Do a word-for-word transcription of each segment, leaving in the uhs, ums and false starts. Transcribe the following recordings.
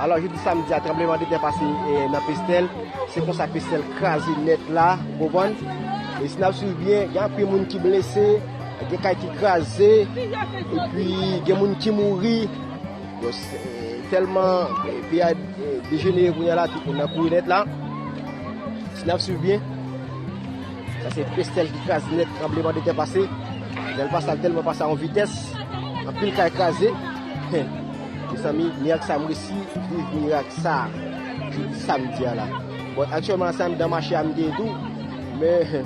Alò, jodi samdi a, tranblemanntè pase, eh, nan Pestèl. Se konsa Pestèl kraze nèt la, ou konprann? E si n ap swiv byen, gen anpil moun ki blese, gen kay ki kraze, epi gen moun ki mouri. Bon, se, eh, tèlman, eh, peyi a, eh, dejenere kounye a la, tout moun nan kouri nèt la. Si n ap swiv byen, sa se Pestèl ki kraze nèt, tranblemanntè pase. Lè l pase a, l tèlman pase a yon vitès, anpil kay kraze. Mezanmi, mirak sa m resi viv mirak sa jodi samdi a la. Bon, aktyèlman, se anndan mache a m te ye tou, men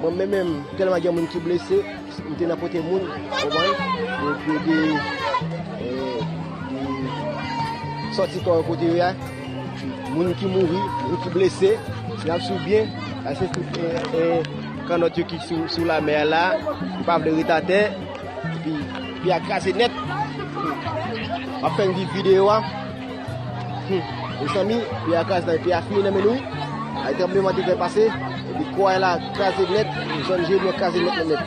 mwen menm, menm, tèlman gen moun ki blese, m te nan pote moun, ou konprann? Yo, yo te, eh, te sòti kò yo kote yo ye a. Moun ki mouri, moun ki blese, si n ap swiv byen, la se tout, eh, eh, kannòt yo ki sou, sou lamè a la, yo pa vle ret atè, epi, epi peyi a kraze nèt. M ap fè n viv videyo a. Hmm. Mezanmi, peyi a kraze la, peyi a fini nan men nou. Ay, tranblemanntè pase, epi kway la kraze nèt, zòn Jeremi kraze nèt, nèt, nèt.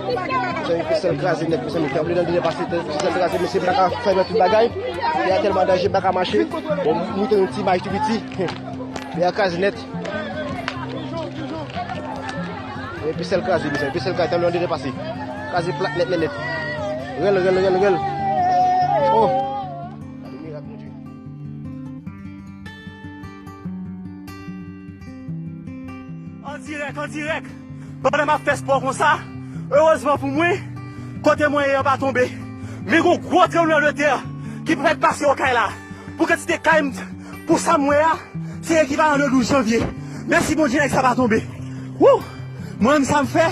Mezanmi, Pestèl kraze nèt, mezanmi, tranblemanntè pase, Pestèl kraze, mesye, m pa ka fè tout bagay. Peyi a tèlman danje, m pa ka mache. Bon, m montre yon ti imaj tou piti. Peyi a kraze nèt. E Pestèl kraze, mezanmi. Pestèl kraze, tranblemanntè pase. Kraze plat nèt, nèt, nèt. Rèl, rèl, rèl, rèl. Oh! Gade mirak, Bondye. An dirèk, an dirèk. Pandan m ap fè spò konsa, erezman pou mwen, kote mwen ye an pa tonbe. Men gon gwo tranblemanntè ki fèk pase Okay la. Pou kantite kay m, pou sa m wè a, se ekivalan de douz janvye. Mèsi Bondye, nèg sa pa tonbe. Wou! Mwen menm sa m fè,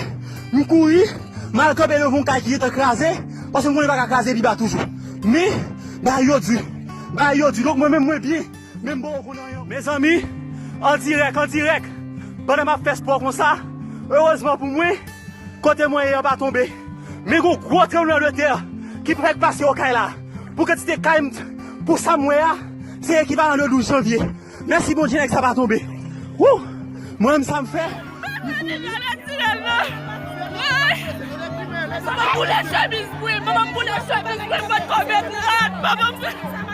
m kouri, m al kanpe devan yon kay ki gentan kraze, paske m konnen l pa ka kraze pi ba toujou. Men, bagay yo di, bagay yo di. Donk mwen menm mwen byen, men m poko konn anyen. Mezanmi, an dirèk, an dirèk, pandan m ap fè spò konsa, erezman pou mwen, kote mwen ye an pa tonbe. Men gon gwo tranblemanntè ki fèk pase Okay la. Pou kantite kay m, pou sa m wè a, se ekivalan de douz janvye. Mèsi Bondye, nèg sa pa tonbe. Wou! Mwen menm sa m fè. Manman m boule chemiz mwen, manman m boule chemiz mwen, m pa t ko met rad, manman m.